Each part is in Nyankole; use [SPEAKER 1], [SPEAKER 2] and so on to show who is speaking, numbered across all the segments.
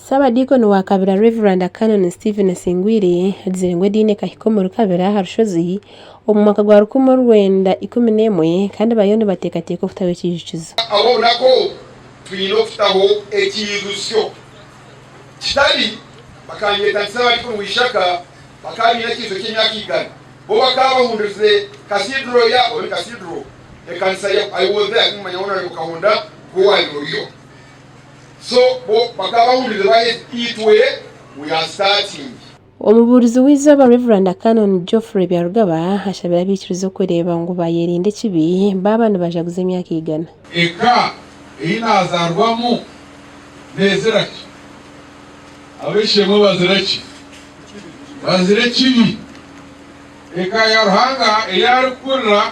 [SPEAKER 1] Ssaabadiikoni wa Kabira Rev. Canon Stephen Singwire agizire ngu ediini ekahika omuri Kabira aha rushozi omu mwaka gwa 1911 kandi bariyo nibateekateeka okutaho ekiijukizo.
[SPEAKER 2] Aho obunaku obu twine okutaho ekiijutsyo. Kitari bakanyeta nti Ssaabadiikoni w'eishaka bakaba baine ekiijutsyo ky'emyaka igana. Bo bakaba bahundirize Cathedral ya, oba ni Cathedral, ekanisa ya, I was there, tikumanya Honourable Kahonda ku wabaire oriyo. So bo bakaba bahuriire baheza itwe we are starting.
[SPEAKER 1] Omubuurizi w'eizooba Rev. Canon Geoffrey Byarugaba ashabire abaikiriza okureeba ngu bayerinda ekibi baaba nibajaguza emyaka igana.
[SPEAKER 3] Eka ei naazaarwamu neezira ki? Ab'eishe-emwe bazira ki? Bazira ekibi. Eka ya Ruhanga ei arikukurira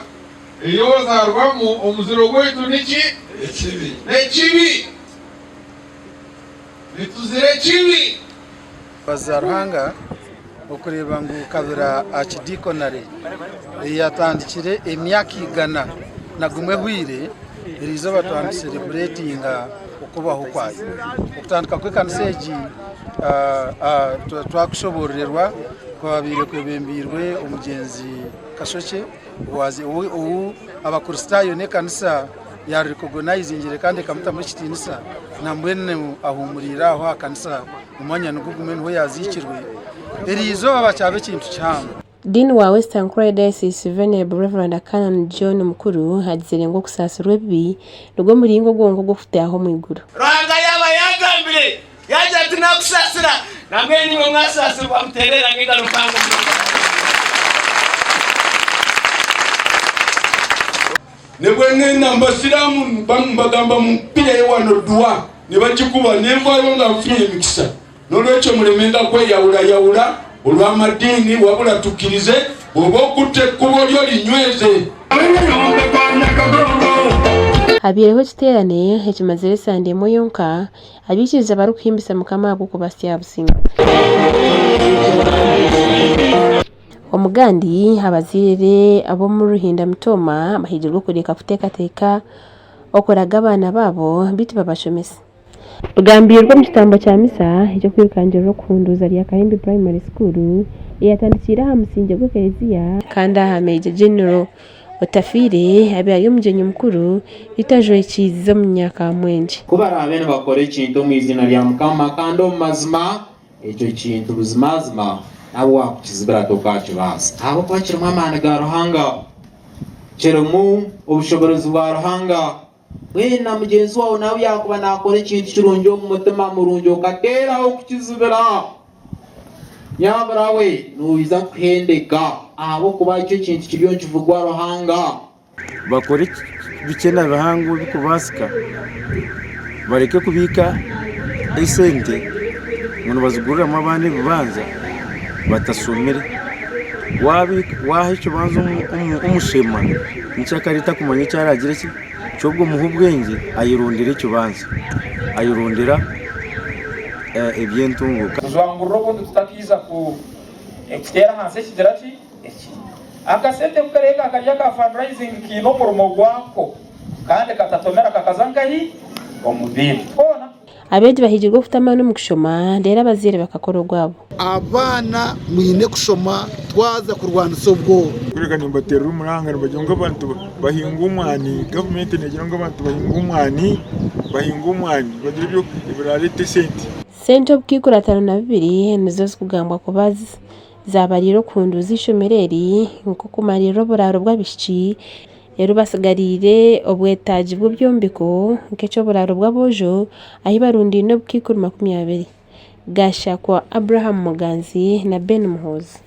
[SPEAKER 3] Ei ozaarwamu, omuziro gwaitu niki? N'ekibi. Nituzira ekibi.
[SPEAKER 4] Mbaza Ruhanga okureeba ngu Kabira Archdeaconry eyatandikire emyaka 101 ehweire, eriizooba twaba nitusereburetinga okubaho kwayo. Okutandika kw'ekanisa egi twakushoboororerwa kwabaire kwebembeirwe omugyenzi Kashokye. ou Abakristaayo n'ekanisa yarekogonayizingire kandi ekamutamu ekitiinisa, nambwenu ahuumuriire aho aha kanisa omwanya nigwo gumwe niho yaaziikirwe. Eri izooba bakyaba ekintu kihango.
[SPEAKER 1] Dean wa Western Ankole Diocese Venerable Rev. Canon John Mukuru agizire ngu okusaasirwa ebibi nigwo muringo gwonka ogw'okutaaha omu iguru.
[SPEAKER 5] Ruhanga yaaba yaagambire, yaagira ati, Naakusaasira, nambwenu imwe mwasaasirwa, muteererane engaro mpango munonga.
[SPEAKER 3] Nebwengenda mubasiramu mbagamba mumpireyo wano dua nebagikuba nenvayo nga nfunye emikisa nolwekyo mulemenga kweyawulayawula olwamadiini wabula tukirize bwoba okutte ekkubo lyo linyweze.
[SPEAKER 1] Habaireho ekiteerane ekimazire esande emwe yonka, abaikiriza barikuhimbisa Mukama ahabw'okubasya aha businge. Omugandi, abazaire ab'omu Ruhinda Mitooma bahigirwe okureka kuteekateeka okuraga abaana baabo beitu babashomese. Bigambiirwe omu kitambo kya misa eky'okwirukangirira okuhunduuza rya Kahembe Primary School eyatandikiire aha musingye gw'ekereziya kandi aha Major General Otafiire abaire ari omugyenyi mukuru beitu ajwekiize omunyakamwengye.
[SPEAKER 6] Ku baraabe nibakora ekintu omu iziina rya Mukama kandi omu mazima, ekyo kintu buzimazima nawe waakukizibira tokaakibaasa, ahabw'okuba kirimu amaani ga Ruhanga, kirimu obushoboorozi bwa Ruhanga. Mbwenu na mugyenzi waawe nawe yaakuba naakora ekintu kirungi omu mutima murungi okateeraho kukizibira, nyabura we noija kuhendeka ahabw'okuba ekyo ekintu kiriyo nikivugwa Ruhanga.
[SPEAKER 7] Bakore bikye na bihango ebirikubaasika, bareke kubiika esente ngu nibaziguriramu abaana ebibanja batashomire. Waaha ekibanja omushema nikyo akareeta kumanya eki araagire ki, ky'obwo omuha obwengye ayerondera ekibanja, ayerondera eby'entunguuka.
[SPEAKER 8] Tujwangurure obundi tutakiija kuteera ahansi ekigira ki? Eki. Akasente ku kareeka kari aka fundraising kaine omurimo gwako kandi katatomera kakaza nkahi? Omu biina. Twona.
[SPEAKER 1] Abeegi bahigirwe okuta amaani omu kushoma reero abazaire bakakora ogwabo.
[SPEAKER 9] Abaana mwine kushoma twaza kurwanisa obworo.
[SPEAKER 10] Kureka nimbateerera omuranga nibagira ngu abantu bahinge omwani, gavumenti neegira ngu abantu bahinge omwani, bahinge omwani bagire ebiraareete esente.
[SPEAKER 1] Sente obukaikuru 52 nizo zikugambwa kuba zaabariire okuhunduuza eishomero eri nk'okumariirira oburaaro bw'abaishiki reero batsigariire obwetaagi bw'ebyombeko nk'eky'oburaaro bw'aboojo ahu barundaine obukaikuru 20. Gashakwa Abraham Muganzi na Ben Muhoozi.